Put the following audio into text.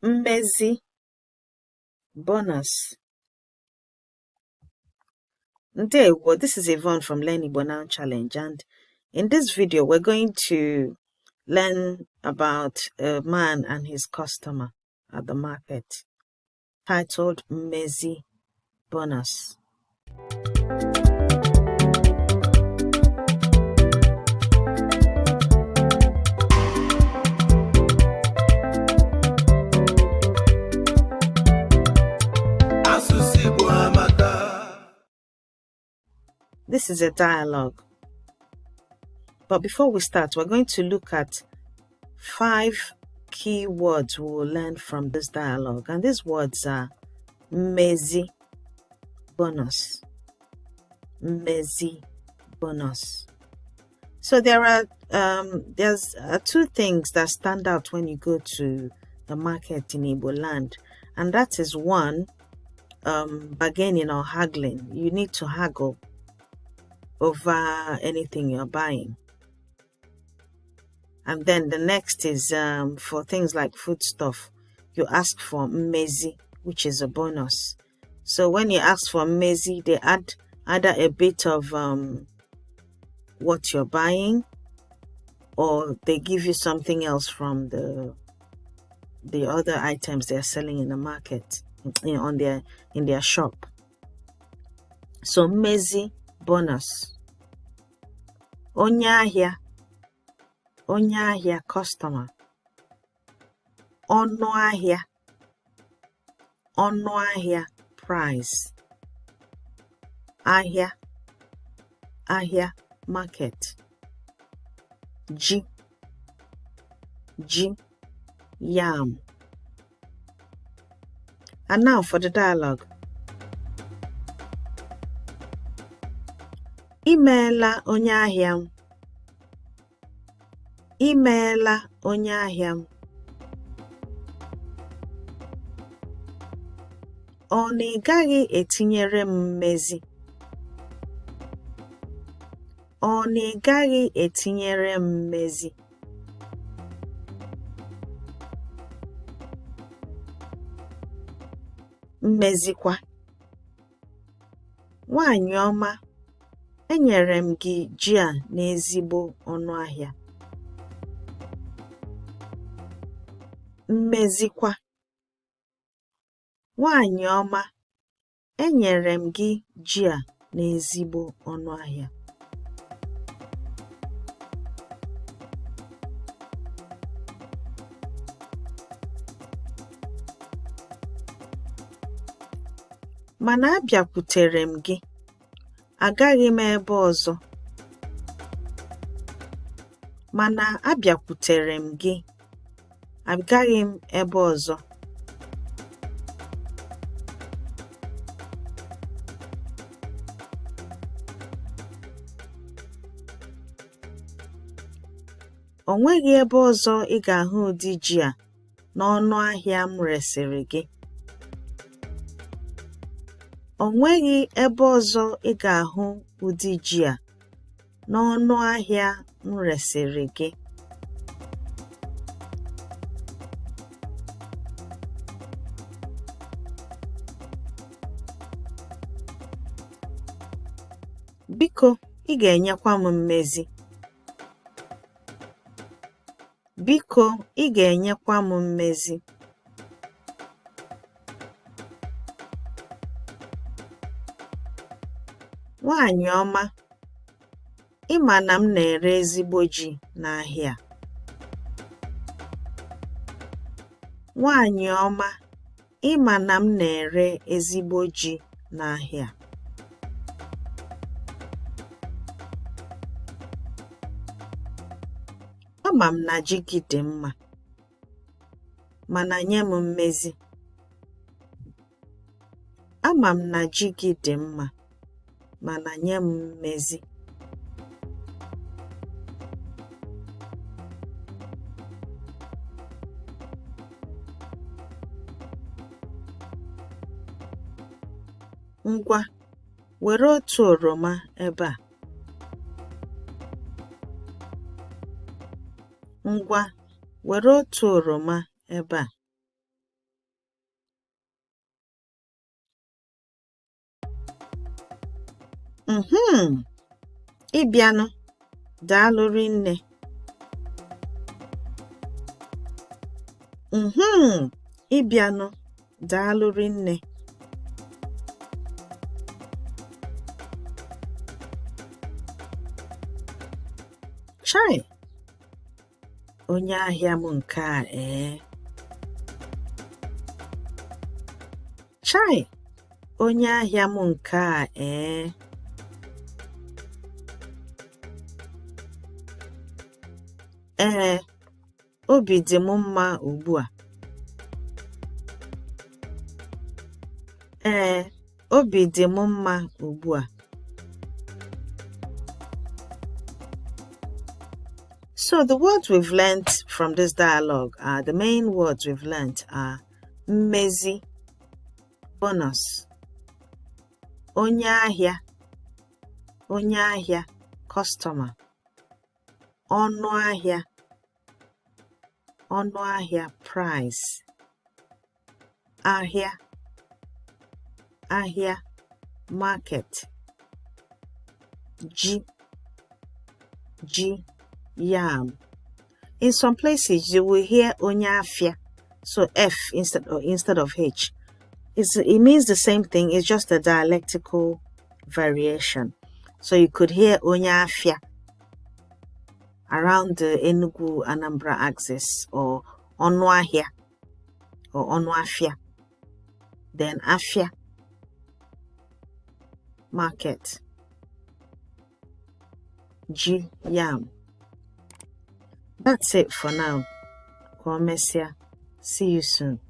Mmezi, bonus. Ndewo, this is Yvonne from Learn Igbo Now Challenge, and in this video we're going to learn about a man and his customer at the market, titled Mmezi, Bonus. Asụsụ Igbo amaka. This is a dialogue. But before we start, we're going to look at 5 key words we will learn from this dialogue. And these words are Mmezi, bonus. Mmezi, bonus. So there's 2 things that stand out when you go to the market in Igbo land, and that is one, bargaining or haggling. You need to haggle over anything you're buying. And then the next is for things like foodstuff, you ask for mmezi, which is a bonus. So when you ask for mmezi, they add either a bit of what you're buying, or they give you something else from the other items they're selling in the market, in their shop. So mmezi, bonus. Onye ahịa, onye ahịa, customer. Ọnụ ahịa, ọnụ ahịa, price. Ahịa, ahịa, market. Ji, ji, yam. And now for the dialogue. Imeela onye ahịa m. Imeela onye ahịa m. Ọ na ị gaghị etinyere m mmezi? Ọ na ị gaghị etinyere m mmezi? Mmezikwa. Nwanyị ọma, enyere m gị ji a n'ezigbo ọnụ ahịa. Mmezikwa. Nwanyị ọma, enyere m gị ji a n'ezigbo ọnụ ahịa. Mana abịakwutere m gị, agaghị m ebe ọzọ. Mana abịakwutere m gị, agaghị m ebe ọzọ. O nweghị ebe ọzọ ị ga-ahụ ụdị ji a n'ọnụ ahịa m resịrị gị. O nweghị ebe ọzọ ị ga-ahụ ụdị ji a n'ọnụ ahịa m resịrị gị. Biko, ị ga-enyekwa m mmezi. Biko, ị ga-enyekwa m mmezi. Nwanyị ọma, ị ma na m na-ere ezigbo ji n'ahịa a. Nwanyị ọma, ị ma na m na-ere ezigbo ji n'ahịa a. Ama m na ji gị dị mma, mana nye m mmezi. Ama m na ji gị dị mma, mana nye m mmezi. Ngwa, were otu oroma ebe a. Ngwa, were otu oroma ebe a. Ị bịanụ, daalụ rinne. Ị bịanụ, daalụ rinne. Chai! Onye ahịa m nke a ee. Chai! Onye ahịa m nke a ee. Ee, obi dị m mma ugbu a. Ee, obi dị m mma ugbu a. So the words we've learnt from this dialogue are the main words we've learnt are mmezi, bonus, onye ahịa, onye ahịa, customer, ọnụ ahịa, ọnụ ahịa, price, ahịa, ahịa, market, ji, ji, yam. In some places, you will hear onye afịa, so F instead of H. It means the same thing, it's just a dialectical variation. So you could hear onye afịa around the Enugu Anambra axis, or ọnụ ahịa or ọnụ afịa. Then afịa, market, ji, yam. That's it for now. Ka o mesịa. See you soon.